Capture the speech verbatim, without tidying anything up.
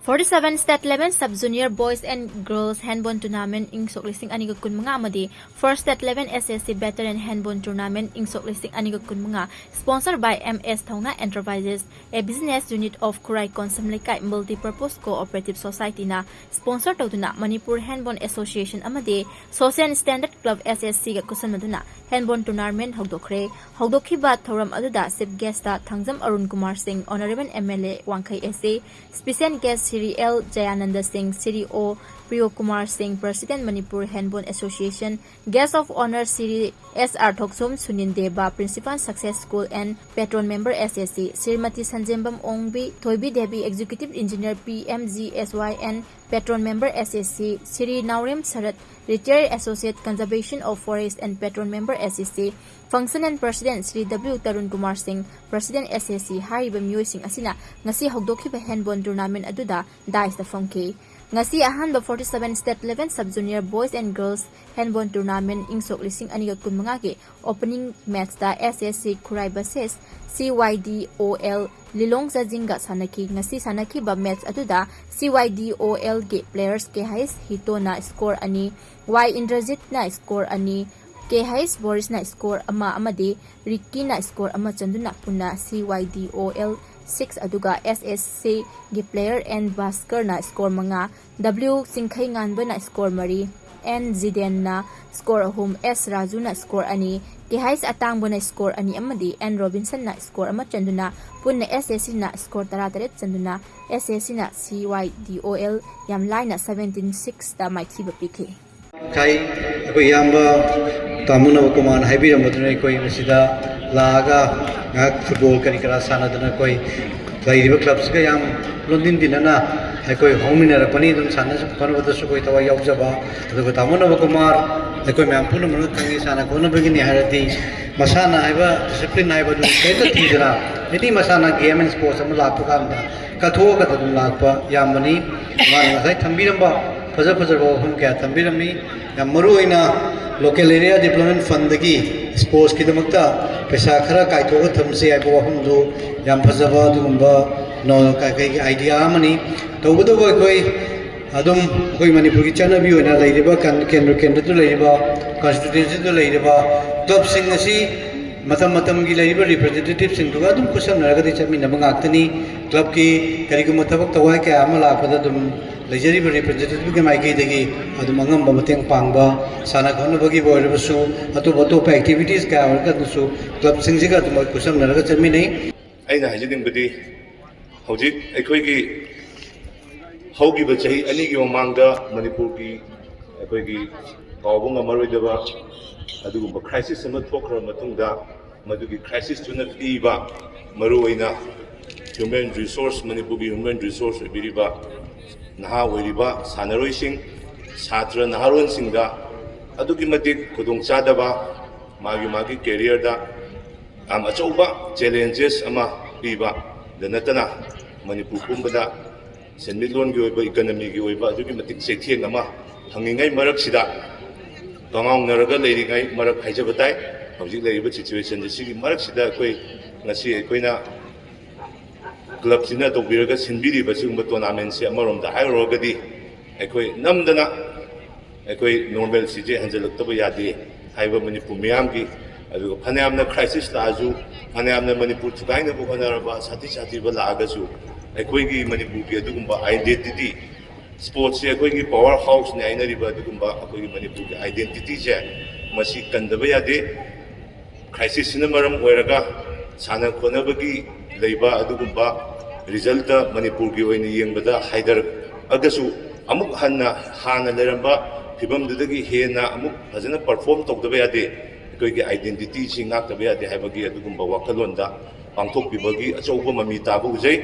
Forty-seven State Level Sub Junior Boys and Girls Handball Tournament ing sok ꯂꯤꯁꯤꯡ ꯑꯅꯤꯒ ꯀꯨꯟꯃꯉꯥ ꯑꯃꯗꯤ First State Level S S C Veteran Handball Tournament ing sok ꯂꯤꯁꯤꯡ ꯑꯅꯤꯒ ꯀꯨꯟꯃꯉꯥ, sponsored by M S Thauna Enterprises, a business unit of Khurai Konsam Leikai Multipurpose Cooperative Society ꯅ sponsor ꯇꯧꯗꯨꯅ Manipur Handball Association ꯑꯃꯗꯤ Social Standard Club S S C ꯒ ꯈꯨꯠꯁꯝꯅꯗꯨꯅ handball tournament ꯍꯧꯗꯣꯛꯈ꯭ꯔꯦ꯫ ꯍꯧꯗꯣꯛꯈꯤꯕ ꯊꯧꯔꯝ ꯑꯗꯨꯗ chief guest ꯇ ꯊꯥꯡꯖꯝ ꯑꯔꯨꯟ ꯀꯨꯃꯥꯔ ꯁꯤꯡ, Honourable M L A ꯋꯥꯡꯈꯩ S A, special guest Shri L Jayananda Singh, Shri O Priyo Kumar Singh, President Manipur Handball Association, guest of honour Shri S R Thoksom Sunin Deba, Principal Success School and patron member S S C, Srimati Sanjembam Ongbi Thoibi Devi, Executive Engineer P M G S Y and patron member S S C, Shri Naorem Sarat, Retired Associate, Conservation of Forest and patron member S S C, function and president Shri W Tarun Kumar Singh, President S S C, ꯍꯥꯏꯔꯤꯕ ꯃꯤꯑꯣꯏꯁꯤꯡ ꯑꯁꯤꯅ ꯉꯁꯤ ꯍꯧꯗꯣꯛꯈꯤꯕ handball tournament ꯑꯗꯨꯗ dice ꯇ ꯐꯝꯈꯤ꯫ ꯉꯁꯤ ꯑꯍꯥꯟꯕ forty-seven State Level Sub Junior Boys and Girls Handball Tournament ꯏꯪ ꯁꯣꯛ ꯂꯤꯁꯤꯡ ꯑꯅꯤꯒ ꯀꯨꯟꯃꯉꯥꯒꯤ opening match ꯇ S S C Khurai versus C Y D O L Lilong Zajing ꯒ ꯁꯥꯟꯅꯈꯤ꯫ ꯉꯁꯤ ꯁꯥꯟꯅꯈꯤꯕ match ꯑꯗꯨꯗ C Y D O L ꯒꯤ players K H Hito ꯅ score ꯑꯅꯤ, Y Indrajit ꯅ score ꯑꯅꯤ, K H Boris ꯅ score ꯑꯃ ꯑꯃꯗꯤ Ricky ꯅ score ꯑꯃ ꯆꯟꯗꯨꯅ ꯄꯨꯟꯅ C Y D O L six ꯑꯗꯨꯒ S S C ꯒꯤ player N Bhaskar ꯅ score ꯃꯉꯥ, W ꯆꯤꯡꯈꯩ ꯉꯥꯟꯕꯅ score ꯃꯔꯤ, N ꯖꯤꯗꯦꯟꯅ score ꯑꯍꯨꯝ, S ꯔꯥꯖꯨꯅ score ꯑꯅꯤ, K H ꯑꯇꯥꯡꯕꯅ score ꯑꯅꯤ ꯑꯃꯗꯤ N ꯔꯣꯕꯤꯟꯁꯟꯅ score ꯑꯃ ꯆꯟꯗꯨꯅ ꯄꯨꯟꯅ S S C ꯅ score ꯇꯔꯥꯇꯔꯦꯠ ꯆꯟꯗꯨꯅ S S C ꯅ C Y D O L ꯌꯥꯝ ꯂꯥꯏꯅ seventeen six ꯇ ꯃꯥꯏꯊꯤꯕ ꯄꯤꯈꯤ꯫ ꯈꯥꯏ ꯑꯩꯈꯣꯏ ꯏꯌꯥꯝꯕ ꯇꯥꯃꯨꯅꯕ ꯀꯨꯃꯥꯔꯅ ꯍꯥꯏꯕꯤꯔꯝꯕꯗꯨꯅ ꯑꯩꯈꯣꯏ ꯃꯁꯤꯗ ꯂꯥꯛꯑꯒ ꯉꯥꯏꯍꯥꯛ football ꯀꯔꯤ ꯀꯔꯥ ꯁꯥꯟꯅꯗꯅ ꯑꯩꯈꯣꯏ ꯂꯩꯔꯤꯕ club ꯁꯤꯒ ꯌꯥꯝ ꯂꯣꯟꯗꯤꯟ ꯇꯤꯟꯅꯅ ꯑꯩꯈꯣꯏ ꯍꯧꯃꯤꯟꯅꯔꯛꯄꯅꯤ꯫ ꯑꯗꯨꯝ ꯁꯥꯟꯅ ꯈꯣꯠꯅꯕꯗꯁꯨ ꯑꯩꯈꯣꯏ ꯊꯋꯥꯏ ꯌꯥꯎꯖꯕ꯫ ꯑꯗꯨꯒ ꯇꯥꯃꯨꯅꯕ ꯀꯨꯃꯥꯔ ꯑꯩꯈꯣꯏ ꯃꯌꯥꯝ ꯄꯨꯝꯅꯃꯛꯅ ꯈꯪꯉꯤ, ꯁꯥꯟꯅ ꯈꯣꯠꯅꯕꯒꯤꯅꯤ ꯍꯥꯏꯔꯗꯤ ꯃꯁꯥꯟꯅ ꯍꯥꯏꯕ discipline ꯍꯥꯏꯕꯗꯨ ꯀꯔꯤꯝꯇ ꯊꯤꯗꯅ any ꯃꯁꯥꯟꯅ game and sports ꯑꯃ ꯂꯥꯛꯄ ꯀꯥꯟꯗ ꯀꯠꯊꯣꯛꯑꯒ ꯑꯗꯨꯝ ꯂꯥꯛꯄ ꯌꯥꯝꯕꯅꯤ꯫ ꯃꯥꯅ ꯉꯁꯥꯏ ꯊꯝꯕꯤꯔꯝꯕ ꯐꯖ ꯐꯖꯕ ꯋꯥꯐꯝ ꯀꯌꯥ ꯊꯝꯕꯤꯔꯝꯃꯤ꯫ ꯌꯥꯝ ꯃꯔꯨꯑꯣꯏꯅ local area development fund ꯗꯒꯤ sports ꯀꯤꯗꯃꯛꯇ ꯄꯩꯁꯥ ꯈꯔ ꯀꯥꯏꯊꯣꯛꯑꯒ ꯊꯝꯁꯤ ꯍꯥꯏꯕ ꯋꯥꯐꯝꯗꯨ ꯌꯥꯝ ꯐꯖꯕ ꯑꯗꯨꯒꯨꯝꯕ ꯅꯣ-, ꯀ-, ꯀꯩꯒꯤ idea ꯑꯃꯅꯤ꯫ ꯇꯧꯕꯇꯕꯨ ꯑꯩꯈꯣꯏ ꯑꯗꯨꯝ ꯑꯩꯈꯣꯏ ꯃꯅꯤꯄꯨꯔꯒꯤ ꯆꯠꯅꯕꯤ ꯑꯣꯏꯅ ꯂꯩꯔꯤꯕ ꯀꯦꯟꯗ꯭ꯔ ꯀꯦꯟꯗ꯭ꯔꯗ ꯂꯩꯔꯤꯕ, ꯀꯟꯁꯇꯤꯇ꯭ꯋꯦꯟꯁꯤꯗ ꯂꯩꯔꯤꯕ ꯀ꯭ꯂꯕꯁꯤꯡ ꯑꯁꯤ ꯃꯇꯝ ꯃꯇꯝꯒꯤ ꯂꯩꯔꯤꯕ ꯔꯤꯄ꯭ꯔꯖꯦꯟꯇꯦꯇꯤꯚꯁꯤꯡꯗꯨꯒ ꯑꯗꯨꯝ ꯈꯨꯠꯁꯝꯅꯔꯒꯗꯤ ꯆꯠꯃꯤꯟꯅꯕ ꯉꯥꯛꯇꯅꯤ꯫ ꯀ꯭ꯂꯕꯀꯤ ꯀꯔꯤꯒꯨꯝꯕ ꯊꯕꯛ ꯊꯧꯋꯥꯏ ꯀꯌꯥ ꯑꯃ ꯂꯥꯛꯄꯗ ꯑꯗꯨꯝ ꯂꯩꯖꯔꯤꯕ ꯔꯤꯄ꯭ꯔꯖꯦꯟꯇꯦꯇꯤꯚꯀꯤ ꯃꯥꯏꯀꯩꯗꯒꯤ ꯑꯗꯨꯝ ꯑꯉꯝꯕ ꯃꯇꯦꯡ ꯄꯥꯡꯕ, ꯁꯥꯟꯅ ꯈꯣꯠꯅꯕꯒꯤꯕꯨ ꯑꯣꯏꯔꯕꯁꯨ, ꯑꯇꯣꯞ ꯑꯇꯣꯞꯄ ꯑꯦꯛꯇꯤꯚꯤꯇꯤꯁ ꯀꯌꯥ ꯑꯣꯏꯔꯒꯁꯨ ꯀ꯭ꯂꯕꯁꯤꯡꯁꯤꯒ ꯑꯗꯨꯝ ꯈꯨꯠꯁꯝꯅꯔꯒ ꯆꯠꯃꯤꯟꯅꯩ꯫ ꯑꯩꯅ ꯍꯥꯏꯖꯅꯤꯡꯕꯗꯤ, ꯍꯧꯖꯤꯛ ꯑꯩꯈꯣꯏꯒꯤ ꯍꯧꯈꯤꯕ ꯆꯍꯤ ꯑꯅꯤꯒꯤ ꯃꯃꯥꯡꯗ ꯃꯅꯤꯄꯨꯔꯒꯤ ꯑꯩꯈꯣꯏꯒꯤ ꯀꯥꯎꯕ ꯉꯝꯃꯔꯣꯏꯗꯕ ꯑꯗꯨꯒꯨꯝꯕ ꯀ꯭ꯔꯥꯏꯁꯤꯁ ꯑꯃ ꯊꯣꯛꯈ꯭ꯔꯕ ꯃꯇꯨꯡꯗ, ꯃꯗꯨꯒꯤ ꯀ꯭ꯔꯥꯏꯁꯤꯁꯇꯨꯅ ꯄꯤꯕ ꯃꯔꯨꯑꯣꯏꯅ ꯍ꯭ꯌꯨꯃꯦꯟ ꯔꯤꯁꯣꯔꯁ, ꯃꯅꯤꯄꯨꯔꯒꯤ ꯍ꯭ꯌꯨꯃꯦꯟ ꯔꯤꯁꯣꯔꯁ ꯑꯣꯏꯕꯤꯔꯤꯕ ꯅꯍꯥ ꯑꯣꯏꯔꯤꯕ ꯁꯥꯟꯅꯔꯣꯏꯁꯤꯡ, ꯁꯥꯇ꯭ꯔ ꯅꯍꯥꯔꯣꯟꯁꯤꯡꯗ ꯑꯗꯨꯛꯀꯤ ꯃꯇꯤꯛ ꯈꯨꯗꯣꯡꯆꯥꯗꯕ, ꯃꯥꯒꯤ ꯃꯥꯒꯤ ꯀꯦꯔꯤꯌꯔꯗ ꯌꯥꯝ ꯑꯆꯧꯕ ꯆꯦꯂꯦꯟꯖꯦꯁ ꯑꯃ ꯄꯤꯕꯗ ꯅꯠꯇꯅ, ꯃꯅꯤꯄꯨꯔ ꯄꯨꯝꯕꯗ ꯁꯦꯟꯃꯤꯠꯂꯣꯟꯒꯤ ꯑꯣꯏꯕ, ꯏꯀꯅꯃꯤꯒꯤ ꯑꯣꯏꯕ ꯑꯗꯨꯛꯀꯤ ꯃꯇꯤꯛ ꯆꯩꯊꯦꯡ ꯑꯃ ꯐꯪꯉꯤꯉꯩ ꯃꯔꯛꯁꯤꯗ, ꯀꯉꯥꯎꯅꯔꯒ ꯂꯩꯔꯤꯉꯩ ꯃꯔꯛ ꯍꯥꯏꯖꯕ ꯇꯥꯏ꯫ ꯍꯧꯖꯤꯛ ꯂꯩꯔꯤꯕ ꯁꯤꯆꯨꯋꯦꯁꯟꯁꯦ, ꯁꯤꯒꯤ ꯃꯔꯛꯁꯤꯗ ꯑꯩꯈꯣꯏ ꯉꯁꯤ ꯑꯩꯈꯣꯏꯅ ꯀ꯭ꯂꯕꯁꯤꯅ ꯇꯧꯕꯤꯔꯒ ꯁꯤꯟꯕꯤꯔꯤꯕ ꯁꯤꯒꯨꯝꯕ ꯇꯣꯔꯅꯥꯃꯦꯟꯁꯦ ꯑꯃꯔꯣꯝꯗ ꯍꯥꯏꯔꯨꯔꯒꯗꯤ ꯑꯩꯈꯣꯏ ꯅꯝꯗꯅ ꯑꯩꯈꯣꯏ ꯅꯣꯔꯃꯦꯜꯁꯤꯁꯦ ꯍꯟꯖꯤꯜꯂꯛꯇꯕ ꯌꯥꯗꯦ ꯍꯥꯏꯕ ꯃꯅꯤꯄꯨꯔ ꯃꯤꯌꯥꯝꯒꯤ, ꯑꯗꯨꯒ ꯐꯅꯌꯥꯝꯅ ꯀ꯭ꯔꯥꯏꯁꯤꯁ ꯂꯥꯛꯑꯁꯨ, ꯐꯅꯌꯥꯝꯅ ꯃꯅꯤꯄꯨꯔ ꯊꯨꯒꯥꯏꯅꯕ ꯍꯣꯠꯅꯔꯕ ꯁꯥꯊꯤ ꯁꯥꯊꯤꯕ ꯂꯥꯛꯑꯒꯁꯨ, ꯑꯩꯈꯣꯏꯒꯤ ꯃꯅꯤꯄꯨꯔꯒꯤ ꯑꯗꯨꯒꯨꯝꯕ ꯑꯥꯏꯗꯦꯟꯇꯤꯇꯤ, ꯁ꯭ꯄꯣꯔꯠꯁꯁꯦ ꯑꯩꯈꯣꯏꯒꯤ ꯄꯋꯥꯔ ꯍꯥꯎꯁꯅꯤ ꯍꯥꯏꯅꯔꯤꯕ ꯑꯗꯨꯒꯨꯝꯕ ꯑꯩꯈꯣꯏꯒꯤ ꯃꯅꯤꯄꯨꯔꯒꯤ ꯑꯥꯏꯗꯦꯟꯇꯤꯇꯤꯁꯦ ꯃꯁꯤ ꯀꯟꯗꯕ ꯌꯥꯗꯦ꯫ ꯀ꯭ꯔꯥꯏꯁꯤꯁꯁꯤꯅ ꯃꯔꯝ ꯑꯣꯏꯔꯒ ꯁꯥꯟꯅ ꯈꯣꯠꯅꯕꯒꯤ ꯂꯩꯕ ꯑꯗꯨꯒꯨꯝꯕ ꯔꯤꯖꯜꯇ ꯃꯅꯤꯄꯨꯔꯒꯤ ꯑꯣꯏꯅ ꯌꯦꯡꯕꯗ ꯍꯥꯏꯊꯔꯛꯑꯒꯁꯨ, ꯑꯃꯨꯛ ꯍꯟꯅ ꯍꯥꯟꯅ ꯂꯩꯔꯝꯕ ꯐꯤꯕꯝꯗꯨꯗꯒꯤ ꯍꯦꯟꯅ ꯑꯃꯨꯛ ꯐꯖꯅ ꯄꯔꯐꯣꯔꯝ ꯇꯧꯗꯕ ꯌꯥꯗꯦ꯫ ꯑꯩꯈꯣꯏꯒꯤ ꯑꯥꯏꯗꯦꯟꯇꯤꯇꯤꯁꯤ ꯉꯥꯛꯇꯕ ꯌꯥꯗꯦ ꯍꯥꯏꯕꯒꯤ ꯑꯗꯨꯒꯨꯝꯕ ꯋꯥꯈꯜꯂꯣꯟꯗ ꯄꯥꯡꯊꯣꯛꯄꯤꯕꯒꯤ ꯑꯆꯧꯕ ꯃꯃꯤ ꯇꯥꯕ ꯎꯖꯩ꯫